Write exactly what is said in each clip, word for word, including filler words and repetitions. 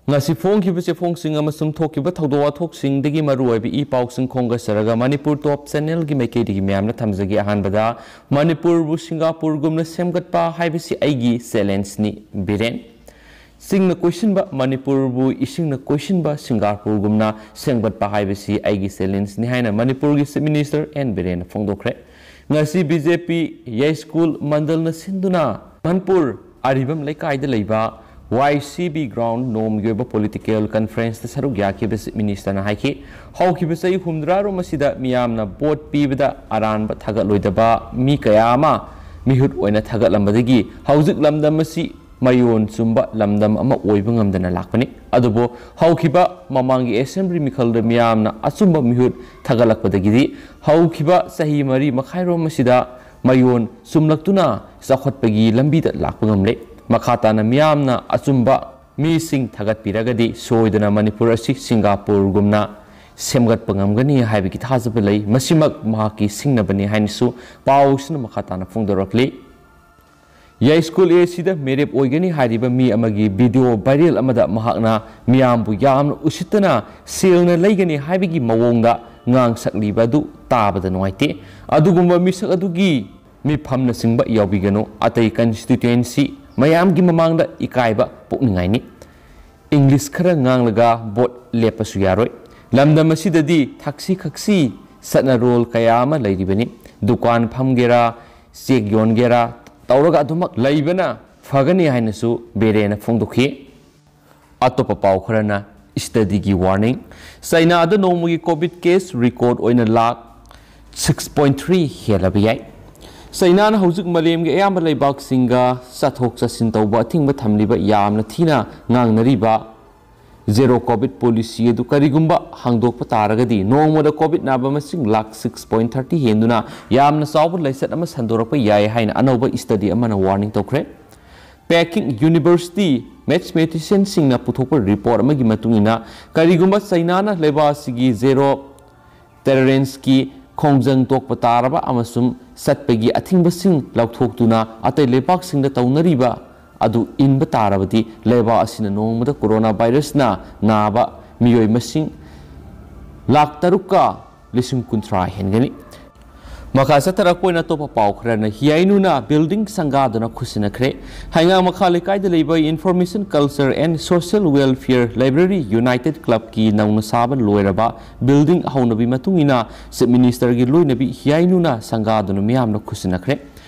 ꯉꯁꯤ ꯐꯣꯡꯈꯤꯕ ꯆꯦꯐꯣꯡꯁꯤꯡ ꯑꯃꯁꯨꯡ ꯊꯣꯛꯈꯤꯕ ꯊꯧꯗꯣꯛ ꯋꯥꯊꯣꯛꯁꯤꯡꯗꯒꯤ ꯃꯔꯨꯑꯣꯏꯕ ꯏ ꯄꯥꯎꯁꯤꯡ ꯈꯣꯝꯒꯠꯆꯔꯒ ꯃꯅꯤꯄꯨꯔ ꯇꯣꯞ ꯆꯦꯅꯦꯜꯒꯤ ꯃꯥꯏꯀꯩꯗꯒꯤ ꯃꯌꯥꯝꯅ ꯊꯝꯖꯒꯦ꯫ ꯑꯍꯥꯟꯕꯗ, ꯃꯅꯤꯄꯨꯔꯕꯨ ꯁꯤꯡꯒꯥꯄꯨꯔꯒꯨꯝꯅ ꯁꯦꯝꯒꯠꯄ ꯍꯥꯏꯕꯁꯤ ꯑꯩꯒꯤ ꯆꯦꯂꯦꯟꯖꯅꯤ, ꯕꯤꯔꯦꯟ꯫ ꯆꯤꯡꯅ ꯀꯣꯏꯁꯤꯟꯕ ꯃꯅꯤꯄꯨꯔꯕꯨ ꯏꯁꯤꯡꯅ ꯀꯣꯏꯁꯤꯟꯕ ꯁꯤꯡꯒꯥꯄꯨꯔꯒꯨꯝꯅ ꯁꯦꯝꯒꯠꯄ ꯍꯥꯏꯕꯁꯤ ꯑꯩꯒꯤ ꯆꯦꯂꯦꯟꯖꯅꯤ ꯍꯥꯏꯅ ꯃꯅꯤꯄꯨꯔꯒꯤ ꯆꯤꯐ ꯃꯤꯅꯤꯁꯇꯔ ꯑꯦꯟ ꯕꯤꯔꯦꯟꯅ ꯐꯣꯡꯗꯣꯛꯈ꯭ꯔꯦ꯫ ꯉꯁꯤ ꯕꯤ ꯖꯦ ꯄꯤ ꯌꯥꯏꯁ꯭ꯀꯨꯜ ꯃꯟꯗꯜꯅ ꯁꯤꯟꯗꯨꯅ ꯃꯟꯄꯨꯔ ꯑꯔꯤꯕꯝ ꯂꯩꯀꯥꯏꯗ ꯂꯩꯕ ꯋꯥꯏ ꯁꯤ ꯕꯤ ꯒ꯭ꯔꯥꯎꯟ ꯅꯣꯝꯒꯤ ꯑꯣꯏꯕ ꯄꯣꯂꯤꯇꯤꯀꯦꯜ ꯀꯟꯐꯔꯦꯟꯁꯇ ꯁꯔꯨꯛ ꯌꯥꯈꯤꯕ ꯆꯤꯐ ꯃꯤꯅꯤꯁꯇꯔꯅ ꯍꯥꯏꯈꯤ, ꯍꯧꯈꯤꯕ ꯆꯍꯤ ꯍꯨꯝꯗ꯭ꯔꯥꯔꯣꯝ ꯑꯁꯤꯗ ꯃꯤꯌꯥꯝꯅ ꯚꯣꯠ ꯄꯤꯕꯗ ꯑꯔꯥꯟꯕ ꯊꯥꯒꯠꯂꯣꯏꯗꯕ ꯃꯤ ꯀꯌꯥ ꯑꯃ ꯃꯤꯍꯨꯠ ꯑꯣꯏꯅ ꯊꯥꯒꯠꯂꯝꯕꯗꯒꯤ ꯍꯧꯖꯤꯛ ꯂꯝꯗꯝ ꯑꯁꯤ ꯃꯌꯣꯟ ꯆꯨꯝꯕ ꯂꯝꯗꯝ ꯑꯃ ꯑꯣꯏꯕ ꯉꯝꯗꯅ ꯂꯥꯛꯄꯅꯤ꯫ ꯑꯗꯨꯕꯨ ꯍꯧꯈꯤꯕ ꯃꯃꯥꯡꯒꯤ ꯑꯦꯁꯦꯝꯕ꯭ꯂꯤ ꯃꯤꯈꯜꯗ ꯃꯤꯌꯥꯝꯅ ꯑꯆꯨꯝꯕ ꯃꯤꯍꯨꯠ ꯊꯥꯒꯠꯂꯛꯄꯗꯒꯤꯗꯤ ꯍꯧꯈꯤꯕ ꯆꯍꯤ ꯃꯔꯤ ꯃꯈꯥꯏꯔꯣꯝ ꯑꯁꯤꯗ ꯃꯌꯣꯟ ꯆꯨꯝꯂꯛꯇꯨꯅ ꯆꯥꯎꯈꯠꯄꯒꯤ ꯂꯝꯕꯤꯗ ꯂꯥꯛꯄ ꯉꯝꯂꯦ꯫ ꯃꯈꯥ ꯇꯥꯅ ꯃꯤꯌꯥꯝꯅ ꯑꯆꯨꯝꯕ ꯃꯤꯁꯤꯡ ꯊꯥꯒꯠꯄꯤꯔꯒꯗꯤ ꯁꯣꯏꯗꯅ ꯃꯅꯤꯄꯨꯔ ꯑꯁꯤ ꯁꯤꯡꯒꯥꯄꯨꯔꯒꯨꯝꯅ ꯁꯦꯝꯒꯠꯄ ꯉꯝꯒꯅꯤ ꯍꯥꯏꯕꯒꯤ ꯊꯥꯖꯕ ꯂꯩ꯫ ꯃꯁꯤꯃꯛ ꯃꯍꯥꯛꯀꯤ ꯁꯤꯡꯅꯕꯅꯤ ꯍꯥꯏꯅꯁꯨ ꯄꯥꯎꯁꯤꯅ ꯃꯈꯥ ꯇꯥꯅ ꯐꯣꯡꯗꯣꯔꯛꯂꯤ꯫ ꯌꯥꯏꯁ꯭ꯀꯨꯜ ꯑꯦ ꯁꯤꯗ ꯃꯤꯔꯦꯞ ꯑꯣꯏꯒꯅꯤ ꯍꯥꯏꯔꯤꯕ ꯃꯤ ꯑꯃꯒꯤ ꯚꯤꯗꯤꯑꯣ ꯚꯥꯏꯔꯦꯜ ꯑꯃꯗ ꯃꯍꯥꯛꯅ ꯃꯤꯌꯥꯝꯕꯨ ꯌꯥꯝꯅ ꯎꯁꯤꯠꯇꯅ ꯁꯦꯜꯅ ꯂꯩꯒꯅꯤ ꯍꯥꯏꯕꯒꯤ ꯃꯑꯣꯡꯗ ꯉꯥꯡꯁꯛꯂꯤꯕ ꯑꯗꯨ ꯇꯥꯕꯗ ꯅꯨꯡꯉꯥꯏꯇꯦ꯫ ꯑꯗꯨꯒꯨꯝꯕ ꯃꯤꯁꯛ ꯑꯗꯨꯒꯤ ꯃꯤꯐꯝꯅꯆꯤꯡꯕ ꯌꯥꯎꯕꯤꯒꯅꯨ꯫ ꯑꯇꯩ ꯀꯟꯁꯇꯤꯇ꯭ꯋꯦꯟꯁꯤ ꯃꯌꯥꯝꯒꯤ ꯃꯃꯥꯡꯗ ꯏꯀꯥꯏꯕ ꯄꯣꯛꯅꯤꯡꯉꯥꯏꯅꯤ꯫ ꯏꯪꯂꯤꯁ ꯈꯔ ꯉꯥꯡꯂꯒ ꯚꯣꯠ ꯂꯦꯞꯄꯁꯨ ꯌꯥꯔꯣꯏ꯫ ꯂꯝꯗꯝ ꯑꯁꯤꯗꯗꯤ ꯊꯛꯁꯤ ꯈꯛꯁꯤ ꯆꯠꯅꯔꯣꯜ ꯀꯌꯥ ꯑꯃ ꯂꯩꯔꯤꯕꯅꯤ꯫ ꯗꯨꯀꯥꯟ ꯐꯝꯒꯦꯔꯥ, ꯆꯦꯛ ꯌꯣꯟꯒꯦꯔꯥ, ꯇꯧꯔꯒ ꯑꯗꯨꯃꯛ ꯂꯩꯕꯅ ꯐꯒꯅꯤ ꯍꯥꯏꯅꯁꯨ ꯕꯦꯔꯦꯅ ꯐꯣꯡꯗꯣꯛꯈꯤ꯫ ꯑꯇꯣꯞꯄ ꯄꯥꯎ ꯈꯔꯅ ꯁ꯭ꯇꯗꯤꯒꯤ ꯋꯥꯔꯅꯤꯡ꯫ ꯆꯩꯅꯥꯗ ꯅꯣꯡꯃꯒꯤ ꯀꯣꯚꯤꯗ ꯀꯦꯁ ꯔꯦꯀꯣꯔꯗ ꯑꯣꯏꯅ ꯂꯥꯈ ꯁꯤꯛꯁ ꯄꯣꯏꯟ ꯊ꯭ꯔꯤ ꯍꯦꯜꯂꯕ ꯌꯥꯏ꯫ ꯆꯩꯅꯥꯅ ꯍꯧꯖꯤꯛ ꯃꯥꯂꯦꯝꯒꯤ ꯑꯌꯥꯝꯕ ꯂꯩꯕꯥꯛꯁꯤꯡꯒ ꯆꯠꯊꯣꯛ ꯆꯠꯁꯤꯟ ꯇꯧꯕ ꯑꯊꯤꯡꯕ ꯊꯝꯂꯤꯕ ꯌꯥꯝꯅ ꯊꯤꯅ ꯉꯥꯡꯅꯔꯤꯕ ꯖꯦꯔꯣ ꯀꯣꯚꯤꯗ ꯄꯣꯂꯤꯁꯤ ꯑꯗꯨ ꯀꯔꯤꯒꯨꯝꯕ ꯍꯥꯡꯗꯣꯛꯄ ꯇꯥꯔꯒꯗꯤ ꯅꯣꯡꯃꯗ ꯀꯣꯚꯤꯗ ꯅꯥꯕ ꯃꯁꯤꯡ ꯂꯥꯈ ꯁꯤꯛꯁ ꯄꯣꯏꯟ ꯊꯥꯔꯇꯤ ꯍꯦꯟꯗꯨꯅ ꯌꯥꯝꯅ ꯆꯥꯎꯕ ꯂꯥꯏꯆꯠ ꯑꯃ ꯁꯟꯗꯣꯔꯛꯄ ꯌꯥꯏ ꯍꯥꯏꯅ ꯑꯅꯧꯕ ꯁ꯭ꯇꯗꯤ ꯑꯃꯅ ꯋꯥꯔꯅꯤꯡ ꯇꯧꯈ꯭ꯔꯦ꯫ ꯄꯦꯀꯤꯡ ꯌꯨꯅꯤꯚꯔꯁꯤꯇꯤ ꯃꯦꯊꯃꯦꯇꯤꯁꯤꯌꯟꯁꯤꯡꯅ ꯄꯨꯊꯣꯛꯄ ꯔꯤꯄꯣꯔꯠ ꯑꯃꯒꯤ ꯃꯇꯨꯡ ꯏꯟꯅ, ꯀꯔꯤꯒꯨꯝꯕ ꯆꯩꯅꯥꯅ ꯂꯩꯕꯥꯛ ꯑꯁꯤꯒꯤ ꯖꯦꯔꯣ ꯇꯣꯂꯔꯦꯟꯁꯀꯤ ꯈꯣꯡꯖꯪ ꯇꯣꯛꯄ ꯇꯥꯔꯕ ꯑꯃꯁꯨꯡ ꯆꯠꯄꯒꯤ ꯑꯊꯤꯡꯕꯁꯤꯡ ꯂꯧꯊꯣꯛꯇꯨꯅ ꯑꯇꯩ ꯂꯩꯕꯥꯛꯁꯤꯡꯗ ꯇꯧꯅꯔꯤꯕ ꯑꯗꯨ ꯏꯟꯕ ꯇꯥꯔꯕꯗꯤ ꯂꯩꯕꯥꯛ ꯑꯁꯤꯅ ꯅꯣꯡꯃꯗ ꯀꯣꯔꯣꯅꯥ ꯚꯥꯏꯔꯁꯅ ꯅꯥꯕ ꯃꯤꯑꯣꯏ ꯃꯁꯤꯡ ꯂꯥꯈ ꯇꯔꯨꯛꯀ ꯂꯤꯁꯤꯡ ꯀꯨꯟꯊ꯭ꯔꯥ ꯍꯦꯟꯒꯅꯤ꯫ ꯃꯈꯥ ꯆꯠꯊꯔꯛꯄ ꯑꯣꯏꯅ ꯑꯇꯣꯞꯄ ꯄꯥꯎ ꯈꯔꯅ ꯍꯤꯌꯥꯏꯅꯨꯅ building ꯁꯪꯒꯥꯗꯨꯅ ꯈꯨꯠꯁꯤꯟꯅꯈ꯭ꯔꯦ꯫ ꯍꯩꯉꯥꯡ ꯃꯈꯥ ꯂꯩꯀꯥꯏꯗ ꯂꯩꯕ Information Culture and Social Welfare Library United Clubꯀꯤ ꯅꯧꯅ ꯁꯥꯕ ꯂꯣꯏꯔꯕ building ꯍꯧꯅꯕꯤ ꯃꯇꯨꯡ ꯏꯟꯅ Chief Ministerꯒꯤ ꯂꯣꯏꯅꯕꯤ ꯍꯤꯌꯥꯏꯅꯨꯅ ꯁꯪꯒꯥꯗꯨꯅ ꯃꯤꯌꯥꯝꯅ ꯈꯨꯠꯁꯤꯟꯅꯈ꯭ꯔꯦ꯫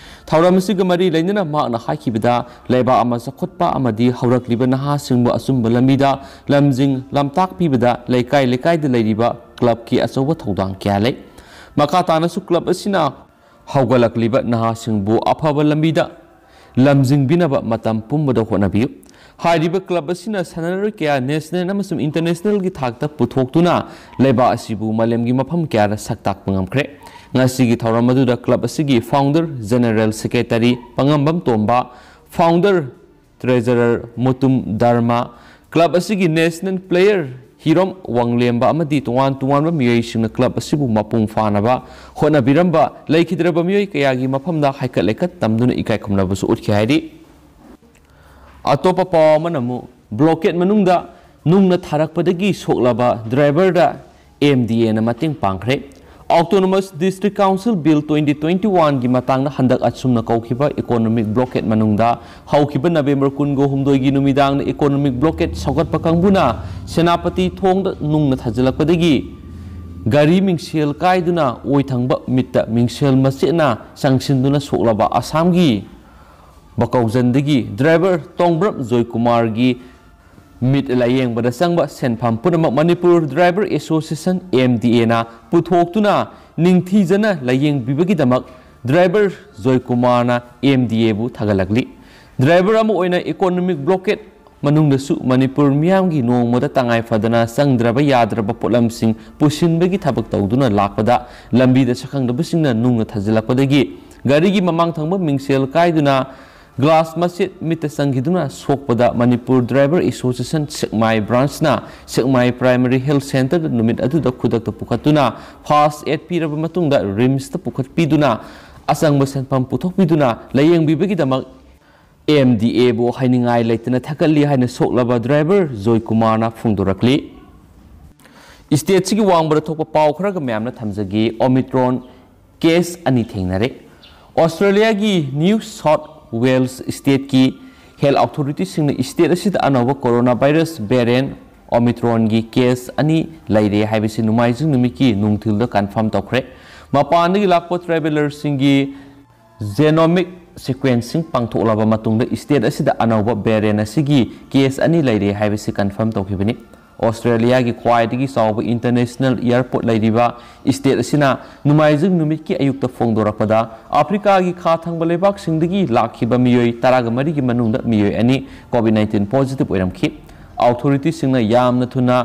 ꯊꯧꯔꯝ ꯑꯁꯤꯒ ꯃꯔꯤ ꯂꯩꯅꯅ ꯃꯍꯥꯛꯅ ꯍꯥꯏꯈꯤꯕꯗ, ꯂꯩꯕꯥꯛ ꯑꯃ ꯆꯥꯎꯈꯠꯄ ꯑꯃꯗꯤ ꯍꯧꯔꯛꯂꯤꯕ ꯅꯍꯥꯁꯤꯡꯕꯨ ꯑꯆꯨꯝꯕ ꯂꯝꯕꯤꯗ ꯂꯝꯖꯤꯡ ꯂꯝꯇꯥꯛ ꯄꯤꯕꯗ ꯂꯩꯀꯥꯏ ꯂꯩꯀꯥꯏꯗ ꯂꯩꯔꯤꯕ clubꯀꯤ ꯑꯆꯧꯕ ꯊꯧꯗꯥꯡ ꯀꯌꯥ ꯂꯩ꯫ ꯃꯈꯥ ꯇꯥꯅꯁꯨ club ꯑꯁꯤꯅ ꯍꯧꯒꯠꯂꯛꯂꯤꯕ ꯅꯍꯥꯁꯤꯡꯕꯨ ꯑꯐꯕ ꯂꯝꯕꯤꯗ ꯂꯝꯖꯤꯡꯕꯤꯅꯕ ꯃꯇꯝ ꯄꯨꯝꯕꯗ ꯍꯣꯠꯅꯕꯤꯌꯨ꯫ ꯍꯥꯏꯔꯤꯕ club ꯑꯁꯤꯅ ꯁꯥꯟꯅꯔꯣꯏ ꯀꯌꯥ national ꯑꯃꯁꯨꯡ internationalꯒꯤ ꯊꯥꯛꯇ ꯄꯨꯊꯣꯛꯇꯨꯅ ꯂꯩꯕꯥꯛ ꯑꯁꯤꯕꯨ ꯃꯥꯂꯦꯝꯒꯤ ꯃꯐꯝ ꯀꯌꯥꯗ ꯁꯛ ꯇꯥꯛꯄ ꯉꯝꯈ꯭ꯔꯦ꯫ ꯉꯁꯤꯒꯤ ꯊꯧꯔꯝ ꯑꯗꯨꯗ club ꯑꯁꯤꯒꯤ founder general secretary ꯄꯉꯝꯕꯝ ꯇꯣꯝꯕ, founder treasurer ꯃꯨꯇꯨꯝ ꯙꯔꯃ, club ꯑꯁꯤꯒꯤ national player ꯍꯤꯔꯣꯝ ꯋꯥꯡꯂꯦꯝꯕ ꯑꯃꯗꯤ ꯇꯣꯉꯥꯟ ꯇꯣꯉꯥꯟꯕ ꯃꯤꯑꯣꯏꯁꯤꯡꯅ club ꯑꯁꯤꯕꯨ ꯃꯄꯨꯡ ꯐꯥꯅꯕ ꯍꯣꯠꯅꯕꯤꯔꯝꯕ ꯂꯩꯈꯤꯗ꯭ꯔꯕ ꯃꯤꯑꯣꯏ ꯀꯌꯥꯒꯤ ꯃꯐꯝꯗ ꯍꯥꯏꯀꯠ ꯂꯩꯀꯠ ꯇꯝꯗꯨꯅ ꯏꯀꯥꯏ ꯈꯨꯝꯅꯕꯁꯨ ꯎꯠꯈꯤ ꯍꯥꯏꯔꯤ꯫ ꯑꯇꯣꯞꯄ ꯄꯥꯎ ꯑꯃꯅ ꯑꯃꯨꯛ blockade ꯃꯅꯨꯡꯗ ꯅꯨꯡꯅ ꯊꯥꯔꯛꯄꯗꯒꯤ ꯁꯣꯛꯂꯕ driverꯗ MDAꯅ ꯃꯇꯦꯡ ꯄꯥꯡꯈ꯭ꯔꯦ꯫ Autonomous District Council Bill twenty twenty-oneꯒꯤ ꯃꯇꯥꯡꯗ ꯍꯟꯗꯛ ꯑꯁꯨꯝꯅ ꯀꯧꯈꯤꯕ economic blockade ꯃꯅꯨꯡꯗ ꯍꯧꯈꯤꯕ November ꯀꯨꯟꯒ ꯍꯨꯝꯗꯣꯏꯒꯤ ꯅꯨꯃꯤꯗꯥꯡꯗ economic blockade ꯁꯧꯒꯠꯄ ꯀꯥꯡꯕꯨꯅ ꯁꯦꯅꯥꯄꯇꯤ ꯊꯣꯡꯗ ꯅꯨꯡꯅ ꯊꯥꯖꯤꯜꯂꯛꯄꯗꯒꯤ ꯒꯥꯔꯤ ꯃꯤꯡꯁꯦꯜ ꯀꯥꯏꯗꯨꯅ ꯑꯣꯏ ꯊꯪꯕ ꯃꯤꯠꯇ ꯃꯤꯡꯁꯦꯜ ꯃꯆꯦꯠꯅ ꯆꯪꯁꯤꯟꯗꯨꯅ ꯁꯣꯛꯂꯕ ꯑꯁꯥꯝꯒꯤ ꯕꯀꯧꯖꯟꯗꯒꯤ driver ꯇꯣꯡꯕ꯭ꯔꯝ ꯖꯣꯏꯀꯨꯃꯥꯔꯒꯤ ꯃꯤꯠ ꯂꯥꯌꯦꯡꯕꯗ ꯆꯪꯕ ꯁꯦꯟꯐꯝ ꯄꯨꯝꯅꯃꯛ ꯃꯅꯤꯄꯨꯔ Driver Association, MDAꯅ ꯄꯨꯊꯣꯛꯇꯨꯅ ꯅꯤꯡꯊꯤꯖꯅ ꯂꯥꯌꯦꯡꯕꯤꯕꯒꯤꯗꯃꯛ driver ꯖꯣꯏꯀꯨꯃꯥꯔꯅ MDAꯕꯨ ꯊꯥꯒꯠꯂꯛꯂꯤ꯫ Driver ꯑꯃ ꯑꯣꯏꯅ economic blockade ꯃꯅꯨꯡꯗꯁꯨ ꯃꯅꯤꯄꯨꯔ ꯃꯤꯌꯥꯝꯒꯤ ꯅꯣꯡꯃꯗ ꯇꯉꯥꯏ ꯐꯗꯅ ꯆꯪꯗ꯭ꯔꯕ ꯌꯥꯗ꯭ꯔꯕ ꯄꯣꯠꯂꯝꯁꯤꯡ ꯄꯨꯁꯤꯟꯕꯒꯤ ꯊꯕꯛ ꯇꯧꯗꯨꯅ ꯂꯥꯛꯄꯗ ꯂꯝꯕꯤꯗ ꯁꯛꯈꯪꯗꯕꯁꯤꯡꯅ ꯅꯨꯡꯅ ꯊꯥꯖꯤꯜꯂꯛꯄꯗꯒꯤ ꯒꯥꯔꯤꯒꯤ ꯃꯃꯥꯡ ꯊꯪꯕ ꯃꯤꯡꯁꯦꯜ ꯀꯥꯏꯗꯨꯅ glass ꯃꯆꯦꯠ ꯃꯤꯠꯇ ꯆꯪꯈꯤꯗꯨꯅ ꯁꯣꯛꯄꯗ ꯃꯅꯤꯄꯨꯔ Driver Association ꯁꯦꯛꯃꯥꯏ branchꯅ ꯁꯦꯛꯃꯥꯏ Primary Health Centreꯗ ꯅꯨꯃꯤꯠ ꯑꯗꯨꯗ ꯈꯨꯗꯛꯇ ꯄꯨꯈꯠꯇꯨꯅ first aid ꯄꯤꯔꯕ ꯃꯇꯨꯡꯗ RIMSꯇ ꯄꯨꯈꯠꯄꯤꯗꯨꯅ ꯑꯆꯪꯕ ꯁꯦꯟꯐꯝ ꯄꯨꯊꯣꯛꯄꯤꯗꯨꯅ ꯂꯥꯌꯦꯡꯕꯤꯕꯒꯤꯗꯃꯛ ꯑꯦꯝ ꯗꯤ ꯑꯦꯕꯨ ꯍꯥꯏꯅꯤꯡꯉꯥꯏ ꯂꯩꯇꯅ ꯊꯥꯒꯠꯂꯤ ꯍꯥꯏꯅ ꯁꯣꯛꯂꯕ ꯗ꯭ꯔꯥꯏꯚꯔ ꯖꯣꯏ ꯀꯨꯃꯥꯔꯅ ꯐꯣꯡꯗꯣꯔꯛꯂꯤ꯫ ꯁ꯭ꯇꯦꯠꯁꯤꯒꯤ ꯋꯥꯡꯃꯗ ꯊꯣꯛꯄ ꯄꯥꯎ ꯈꯔꯒ ꯃꯌꯥꯝꯅ ꯊꯝꯖꯒꯦ꯫ ꯑꯣꯃꯤꯀ꯭ꯔꯣꯟ ꯀꯦꯁ ꯑꯅꯤ ꯊꯦꯡꯅꯔꯦ꯫ ꯑꯣꯁꯇ꯭ꯔꯦꯂꯤꯌꯥꯒꯤ ꯅ꯭ꯌꯨ ꯁꯥꯎꯠ ꯋꯦꯜꯁ ꯁ꯭ꯇꯦꯠꯀꯤ ꯍꯦꯜꯊ ꯑꯣꯊꯣꯔꯤꯇꯤꯁꯤꯡꯅ ꯁ꯭ꯇꯦꯠ ꯑꯁꯤꯗ ꯑꯅꯧꯕ ꯀꯣꯔꯣꯅꯥ ꯚꯥꯏꯔꯁ ꯚꯦꯔꯤꯌꯦꯟꯠ ꯑꯣꯃꯤꯀ꯭ꯔꯣꯟꯒꯤ ꯀꯦꯁ ꯑꯅꯤ ꯂꯩꯔꯦ ꯍꯥꯏꯕꯁꯤ ꯅꯣꯡꯃꯥꯏꯖꯤꯡ ꯅꯨꯃꯤꯠꯀꯤ ꯅꯨꯡꯊꯤꯜꯗ ꯀꯟꯐꯥꯔꯝ ꯇꯧꯈ꯭ꯔꯦ꯫ ꯃꯄꯥꯟꯗꯒꯤ ꯂꯥꯛꯄ ꯇ꯭ꯔꯥꯚꯦꯂꯔꯁꯤꯡꯒꯤ ꯖꯦꯅꯣꯃꯤꯛ ꯁꯤꯀ꯭ꯋꯦꯟꯁꯤꯡ ꯄꯥꯡꯊꯣꯛꯂꯕ ꯃꯇꯨꯡꯗ ꯁ꯭ꯇꯦꯠ ꯑꯁꯤꯗ ꯑꯅꯧꯕ ꯚꯦꯔꯤꯌꯦꯟꯠ ꯑꯁꯤꯒꯤ ꯀꯦꯁ ꯑꯅꯤ ꯂꯩꯔꯦ ꯍꯥꯏꯕꯁꯤ ꯀꯟꯐꯥꯔꯝ ꯇꯧꯈꯤꯕꯅꯤ꯫ ꯑꯣꯁꯇ꯭ꯔꯦꯂꯤꯌꯥꯒꯤ ꯈ꯭ꯋꯥꯏꯗꯒꯤ ꯆꯥꯎꯕ ꯏꯟꯇꯔꯅꯦꯁꯅꯦꯜ ꯑꯦꯌꯔꯄꯣꯔꯠ ꯂꯩꯔꯤꯕ ꯁ꯭ꯇꯦꯠ ꯑꯁꯤꯅ ꯅꯣꯡꯃꯥꯏꯖꯤꯡ ꯅꯨꯃꯤꯠꯀꯤ ꯑꯌꯨꯛꯇ ꯐꯣꯡꯗꯣꯔꯛꯄꯗ, ꯑꯐ꯭ꯔꯤꯀꯥꯒꯤ ꯈꯥ ꯊꯪꯕ ꯂꯩꯕꯥꯛꯁꯤꯡꯗꯒꯤ ꯂꯥꯛꯈꯤꯕ ꯃꯤꯑꯣꯏ ꯇꯔꯥꯒ ꯃꯔꯤꯒꯤ ꯃꯅꯨꯡꯗ ꯃꯤꯑꯣꯏ ꯑꯅꯤ ꯀꯣꯚꯤꯗ ꯅꯥꯏꯟꯇꯤꯟ ꯄꯣꯖꯤꯇꯤꯚ ꯑꯣꯏꯔꯝꯈꯤ꯫ ꯑꯣꯊꯣꯔꯤꯇꯤꯁꯤꯡꯅ ꯌꯥꯝꯅ ꯊꯨꯅ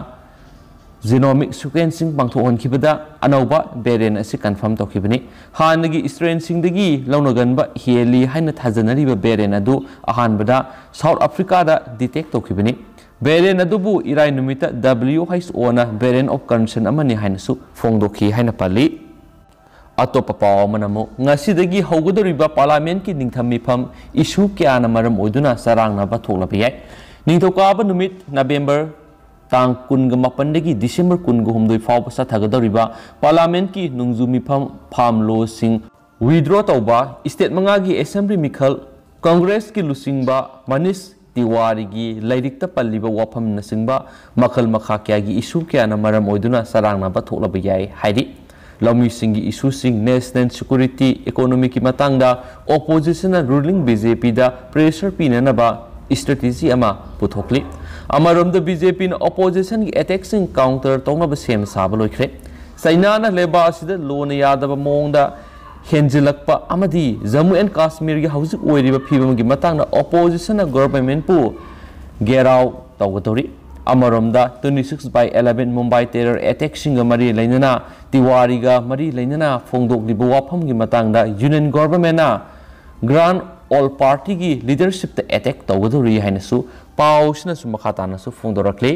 ꯖꯤꯅꯣꯃꯤꯛ ꯁꯤꯀ꯭ꯋꯦꯟꯁꯤꯡ ꯄꯥꯡꯊꯣꯛꯍꯟꯈꯤꯕꯗ ꯑꯅꯧꯕ ꯚꯦꯔꯤꯌꯦꯟꯠ ꯑꯁꯤ ꯀꯟꯐꯥꯔꯝ ꯇꯧꯈꯤꯕꯅꯤ꯫ ꯍꯥꯟꯅꯒꯤ ꯁ꯭ꯇ꯭ꯔꯦꯟꯁꯤꯡꯗꯒꯤ ꯂꯧꯅꯒꯟꯕ ꯍꯦꯜꯂꯤ ꯍꯥꯏꯅ ꯊꯥꯖꯅꯔꯤꯕ ꯚꯦꯔꯤꯌꯦꯟꯠ ꯑꯗꯨ ꯑꯍꯥꯟꯕꯗ ꯁꯥꯎꯠ ꯑꯐ꯭ꯔꯤꯀꯥꯗ ꯗꯤꯇꯦꯛ ꯇꯧꯈꯤꯕꯅꯤ꯫ ꯚꯦꯔꯤꯌꯦꯟꯠ ꯑꯗꯨꯕꯨ ꯏꯔꯥꯏ ꯅꯨꯃꯤꯠꯇ ꯗꯕ꯭ꯂꯤꯌꯨ ꯑꯩꯆ ꯑꯣꯅ ꯚꯦꯔꯤꯌꯦꯟꯠ ꯑꯣꯐ ꯀꯟꯁꯔꯟ ꯑꯃꯅꯤ ꯍꯥꯏꯅꯁꯨ ꯐꯣꯡꯗꯣꯛꯈꯤ ꯍꯥꯏꯅ ꯄꯜꯂꯤ꯫ ꯑꯇꯣꯞꯄ ꯄꯥꯎ ꯑꯃꯅ ꯑꯃꯨꯛ, ꯉꯁꯤꯗꯒꯤ ꯍꯧꯒꯗꯧꯔꯤꯕ ꯄꯥꯔꯂꯤꯌꯥꯃꯦꯟꯠꯀꯤ ꯅꯤꯡꯊꯝ ꯃꯤꯐꯝ ꯏꯁꯨ ꯀꯌꯥꯅ ꯃꯔꯝ ꯑꯣꯏꯗꯨꯅ ꯆꯔꯥꯡꯅꯕ ꯊꯣꯛꯂꯕ ꯌꯥꯏ꯫ ꯅꯤꯡꯊꯧꯀꯥꯕ ꯅꯨꯃꯤꯠ ꯅꯕꯦꯝꯕꯔ ꯇꯥꯡ ꯀꯨꯟꯒ ꯃꯥꯄꯟꯗꯒꯤ ꯗꯤꯁꯦꯝꯕꯔ ꯀꯨꯟꯒ ꯍꯨꯝꯗꯣꯏ ꯐꯥꯎꯕ ꯆꯠꯊꯒꯗꯧꯔꯤꯕ ꯄꯥꯔꯂꯤꯌꯥꯃꯦꯟꯠꯀꯤ ꯅꯣꯡꯖꯨ ꯃꯤꯐꯝ ꯐꯥꯝ ꯂꯣꯁꯤꯡ ꯋꯤꯗ꯭ꯔꯣ ꯇꯧꯕ, ꯁ꯭ꯇꯦꯠ ꯃꯉꯥꯒꯤ ꯑꯦꯁꯦꯝꯕ꯭ꯂꯤ ꯃꯤꯈꯜ, ꯀꯪꯒ꯭ꯔꯦꯁꯀꯤ ꯂꯨꯆꯤꯡꯕ ꯃꯅꯤꯁ ꯇꯤꯋꯥꯔꯤꯒꯤ ꯂꯥꯏꯔꯤꯛꯇ ꯄꯜꯂꯤꯕ ꯋꯥꯐꯝꯅꯆꯤꯡꯕ ꯃꯈꯜ ꯃꯈꯥ ꯀꯌꯥꯒꯤ ꯏꯁꯨ ꯀꯌꯥꯅ ꯃꯔꯝ ꯑꯣꯏꯗꯨꯅ ꯆꯔꯥꯡꯅꯕ ꯊꯣꯛꯂꯕ ꯌꯥꯏ ꯍꯥꯏꯔꯤ꯫ ꯂꯧꯃꯤꯁꯤꯡꯒꯤ ꯏꯁꯨꯁꯤꯡ, ꯅꯦꯁꯅꯦꯜ ꯁꯦꯀ꯭ꯌꯨꯔꯤꯇꯤ, ꯏꯀꯣꯅꯣꯃꯤꯛꯀꯤ ꯃꯇꯥꯡꯗ ꯑꯣꯄꯣꯖꯤꯁꯟꯅ ꯔꯨꯂꯤꯡ ꯕꯤ ꯖꯦ ꯄꯤꯗ ꯄ꯭ꯔꯦꯁꯔ ꯄꯤꯅꯅꯕ ꯁ꯭ꯇ꯭ꯔꯦꯇꯦꯖꯤ ꯑꯃ ꯄꯨꯊꯣꯛꯂꯤ꯫ ꯑꯃꯔꯣꯝꯗ ꯕꯤ ꯖꯦ ꯄꯤꯅ ꯑꯣꯄꯣꯖꯤꯁꯟꯒꯤ ꯑꯦꯇꯦꯛꯁꯤꯡ ꯀꯥꯎꯟꯇꯔ ꯇꯧꯅꯕ ꯁꯦꯝ ꯁꯥꯕ ꯂꯣꯏꯈ꯭ꯔꯦ꯫ ꯆꯩꯅꯥꯅ ꯂꯩꯕꯥꯛ ꯑꯁꯤꯗ ꯂꯣꯅ ꯌꯥꯗꯕ ꯃꯑꯣꯡꯗ ꯍꯦꯟꯖꯤꯜꯂꯛꯄ ꯑꯃꯗꯤ ꯖꯝꯃꯨ ꯑꯦꯟ ꯀꯥꯁꯃꯤꯔꯒꯤ ꯍꯧꯖꯤꯛ ꯑꯣꯏꯔꯤꯕ ꯐꯤꯕꯝꯒꯤ ꯃꯇꯥꯡꯗ ꯑꯣꯄꯣꯖꯤꯁꯟꯅ ꯒꯣꯚꯔꯟꯃꯦꯟꯠꯄꯨ ꯒꯦꯔꯥꯎ ꯇꯧꯒꯗꯧꯔꯤ꯫ ꯑꯃꯔꯣꯝꯗ, twenty six by eleven Mumbai terror ꯑꯦꯇꯦꯛꯁꯤꯡꯒ ꯃꯔꯤ ꯂꯩꯅꯅ, ꯇꯤꯋꯥꯔꯤꯒ ꯃꯔꯤ ꯂꯩꯅꯅ ꯐꯣꯡꯗꯣꯛꯂꯤꯕ ꯋꯥꯐꯝꯒꯤ ꯃꯇꯥꯡꯗ ꯌꯨꯅꯤꯌꯟ ꯒꯣꯚꯔꯟꯃꯦꯟꯠꯅ ꯒ꯭ꯔꯥꯟꯗ ꯑꯣꯜ ꯄꯥꯔꯇꯤꯒꯤ ꯂꯤꯗꯔꯁꯤꯞꯇ ꯑꯦꯇꯦꯛ ꯇꯧꯒꯗꯧꯔꯤ ꯍꯥꯏꯅꯁꯨ ꯄꯥꯎꯁꯤꯅꯁꯨ ꯃꯈꯥ ꯇꯥꯅꯁꯨ ꯐꯣꯡꯗꯣꯔꯛꯂꯤ꯫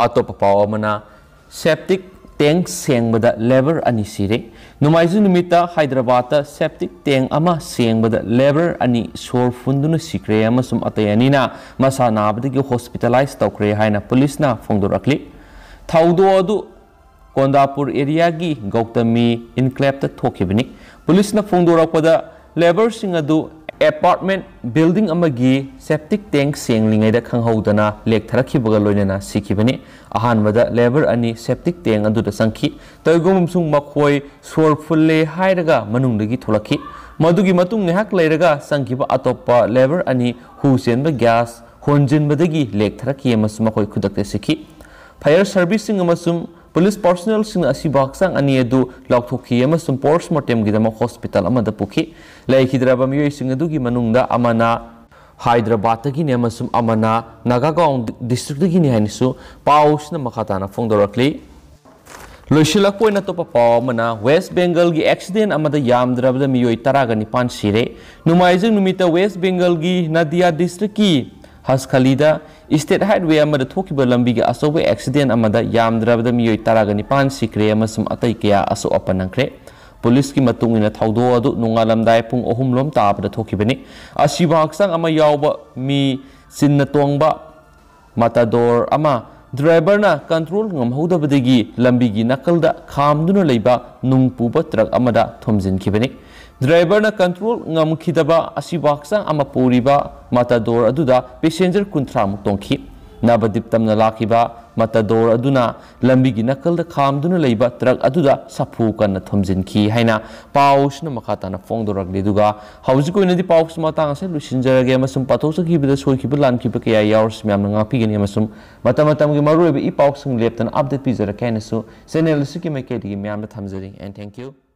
ꯑꯇꯣꯞꯄ ꯄꯥꯎ ꯑꯃꯅ, ꯁꯦꯞꯇꯤꯛ tank ꯁꯦꯡꯕꯗ labour ꯑꯅꯤ ꯁꯤꯔꯦ꯫ ꯅꯣꯡꯃꯥꯏꯖꯤꯡ ꯅꯨꯃꯤꯠꯇ ꯍꯥꯏꯗ꯭ꯔꯕꯥꯗꯇ septic tank ꯑꯃ ꯁꯦꯡꯕꯗ labour ꯑꯅꯤ ꯁꯣꯔ ꯐꯨꯟꯗꯨꯅ ꯁꯤꯈ꯭ꯔꯦ ꯑꯃꯁꯨꯡ ꯑꯇꯩ ꯑꯅꯤꯅ ꯃꯁꯥ ꯅꯥꯕꯗꯒꯤ hospitalize ꯇꯧꯈ꯭ꯔꯦ ꯍꯥꯏꯅ ꯄꯨꯂꯤꯁꯅ ꯐꯣꯡꯗꯣꯔꯛꯂꯤ꯫ ꯊꯧꯗꯣꯛ ꯑꯗꯨ ꯀꯣꯟꯗꯥꯄꯨꯔ areaꯒꯤ ꯒꯧꯇꯃꯤ enclaveꯇ ꯊꯣꯛꯈꯤꯕꯅꯤ꯫ ꯄꯨꯂꯤꯁꯅ ꯐꯣꯡꯗꯣꯔꯛꯄꯗ, labourꯁꯤꯡ ꯑꯗꯨ apartment building ꯑꯃꯒꯤ septic tank ꯁꯦꯡꯂꯤꯉꯩꯗ ꯈꯪꯍꯧꯗꯅ ꯂꯦꯛꯊꯔꯛꯈꯤꯕꯒ ꯂꯣꯏꯅꯅ ꯁꯤꯈꯤꯕꯅꯤ꯫ ꯑꯍꯥꯟꯕꯗ labour ꯑꯅꯤ septic tank ꯑꯗꯨꯗ ꯆꯪꯈꯤ꯫ ꯇꯧꯏꯒꯨꯝꯕꯁꯨꯡ ꯃꯈꯣꯏ ꯁꯣꯔ ꯐꯨꯜꯂꯦ ꯍꯥꯏꯔꯒ ꯃꯅꯨꯡꯗꯒꯤ ꯊꯣꯛꯂꯛꯈꯤ꯫ ꯃꯗꯨꯒꯤ ꯃꯇꯨꯡ ꯉꯥꯏꯍꯥꯛ ꯂꯩꯔꯒ ꯆꯪꯈꯤꯕ ꯑꯇꯣꯞꯄ labour ꯑꯅꯤ ꯍꯨ ꯆꯦꯟꯕ gas ꯍꯣꯟꯖꯤꯟꯕꯗꯒꯤ ꯂꯦꯛꯊꯔꯛꯈꯤ ꯑꯃꯁꯨꯡ ꯃꯈꯣꯏ ꯈꯨꯗꯛꯇ ꯁꯤꯈꯤ꯫ Fire serviceꯁꯤꯡ ꯑꯃꯁꯨꯡ ꯄꯨꯂꯤꯁ personnelꯁꯤꯡꯅ ꯑꯁꯤꯕ ꯍꯛꯆꯥꯡ ꯑꯅꯤ ꯑꯗꯨ ꯂꯧꯊꯣꯛꯈꯤ ꯑꯃꯁꯨꯡ post mortemꯒꯤꯗꯃꯛ hospital ꯑꯃꯗ ꯄꯨꯈꯤ꯫ ꯂꯩꯈꯤꯗ꯭ꯔꯕ ꯃꯤꯑꯣꯏꯁꯤꯡ ꯑꯗꯨꯒꯤ ꯃꯅꯨꯡꯗ ꯑꯃꯅ ꯍꯥꯏꯗ꯭ꯔꯕꯥꯗꯇꯒꯤꯅꯤ ꯑꯃꯁꯨꯡ ꯑꯃꯅ ꯅꯥꯒꯥꯒꯥꯎꯟ districtꯇꯒꯤꯅꯤ ꯍꯥꯏꯅꯁꯨ ꯄꯥꯎꯁꯤꯅ ꯃꯈꯥ ꯇꯥꯅ ꯐꯣꯡꯗꯣꯔꯛꯂꯤ꯫ ꯂꯣꯏꯁꯤꯜꯂꯛꯄ ꯑꯣꯏꯅ ꯑꯇꯣꯞꯄ ꯄꯥꯎ ꯑꯃꯅ, West Bengalꯒꯤ accident ꯑꯃꯗ ꯌꯥꯝꯗ꯭ꯔꯕꯗ ꯃꯤꯑꯣꯏ ꯇꯔꯥꯒ ꯅꯤꯄꯥꯟ ꯁꯤꯔꯦ꯫ ꯅꯣꯡꯃꯥꯏꯖꯤꯡ ꯅꯨꯃꯤꯠꯇ West Bengalꯒꯤ Nadia districtꯀꯤ ꯍꯁꯈꯂꯤꯗ state highway ꯑꯃꯗ ꯊꯣꯛꯈꯤꯕ ꯂꯝꯕꯤꯒꯤ ꯑꯆꯧꯕ accident ꯑꯃꯗ ꯌꯥꯝꯗ꯭ꯔꯕꯗ ꯃꯤꯑꯣꯏ ꯇꯔꯥꯒ ꯅꯤꯄꯥꯟ ꯁꯤꯈ꯭ꯔꯦ ꯑꯃꯁꯨꯡ ꯑꯇꯩ ꯀꯌꯥ ꯑꯁꯣꯛ ꯑꯄꯟ ꯅꯪꯈ꯭ꯔꯦ꯫ ꯄꯨꯂꯤꯁꯀꯤ ꯃꯇꯨꯡ ꯏꯟꯅ ꯊꯧꯗꯣꯛ ꯑꯗꯨ ꯅꯣꯡꯉꯥꯜꯂꯝꯗꯥꯏ ꯄꯨꯡ ꯑꯍꯨꯝ ꯂꯣꯝ ꯇꯥꯕꯗ ꯊꯣꯛꯈꯤꯕꯅꯤ꯫ ꯑꯁꯤꯕ ꯍꯛꯆꯥꯡ ꯑꯃ ꯌꯥꯎꯕ ꯃꯤ ꯆꯤꯟꯅ ꯇꯣꯡꯕ Matador ꯑꯃ driverꯅ control ꯉꯝꯍꯧꯗꯕꯗꯒꯤ ꯂꯝꯕꯤꯒꯤ ꯅꯥꯀꯜꯗ ꯈꯥꯝꯗꯨꯅ ꯂꯩꯕ ꯅꯨꯡ ꯄꯨꯕ truck ꯑꯃꯗ ꯊꯣꯝꯖꯤꯟꯈꯤꯕꯅꯤ꯫ Driverꯅ control ꯉꯝꯈꯤꯗꯕ ꯑꯁꯤꯕ ꯍꯛꯆꯥꯡ ꯑꯃ ꯄꯨꯔꯤꯕ Matador ꯑꯗꯨꯗ passenger ꯀꯨꯟꯊ꯭ꯔꯥ ꯃꯨꯛ ꯇꯣꯡꯈꯤ꯫ ꯅꯕꯗꯤꯞ ꯇꯝꯅ ꯂꯥꯛꯈꯤꯕ Matador ꯑꯗꯨꯅ ꯂꯝꯕꯤꯒꯤ ꯅꯥꯀꯜꯗ ꯈꯥꯝꯗꯨꯅ ꯂꯩꯕ truck ꯑꯗꯨꯗ ꯁꯥꯐꯨ ꯀꯟꯅ ꯊꯣꯝꯖꯤꯟꯈꯤ ꯍꯥꯏꯅ ꯄꯥꯎꯁꯤꯅ ꯃꯈꯥ ꯇꯥꯅ ꯐꯣꯡꯗꯣꯔꯛꯂꯤ꯫ ꯑꯗꯨꯒ ꯍꯧꯖꯤꯛ ꯑꯣꯏꯅꯗꯤ ꯄꯥꯎꯁꯤ ꯃꯇꯥꯡ ꯑꯁꯤꯗ ꯂꯣꯏꯁꯤꯟꯖꯔꯒꯦ ꯑꯃꯁꯨꯡ ꯄꯥꯊꯣꯛꯆꯈꯤꯕꯗ ꯁꯣꯏꯈꯤꯕ ꯂꯥꯟꯈꯤꯕ ꯀꯌꯥ ꯌꯥꯎꯔꯁꯨ ꯃꯌꯥꯝꯅ ꯉꯥꯛꯄꯤꯒꯅꯤ ꯑꯃꯁꯨꯡ ꯃꯇꯝ ꯃꯇꯝꯒꯤ ꯃꯔꯨꯑꯣꯏꯕ e-ꯄꯥꯎꯁꯤꯡ ꯂꯦꯞꯇꯅ update ꯄꯤꯖꯔꯛꯀꯦ ꯍꯥꯏꯅꯁꯨ channel ꯑꯁꯤꯒꯤ ꯃꯥꯏꯀꯩꯗꯒꯤ ꯃꯌꯥꯝꯗ ꯊꯝꯖꯔꯤ꯫ And thank you.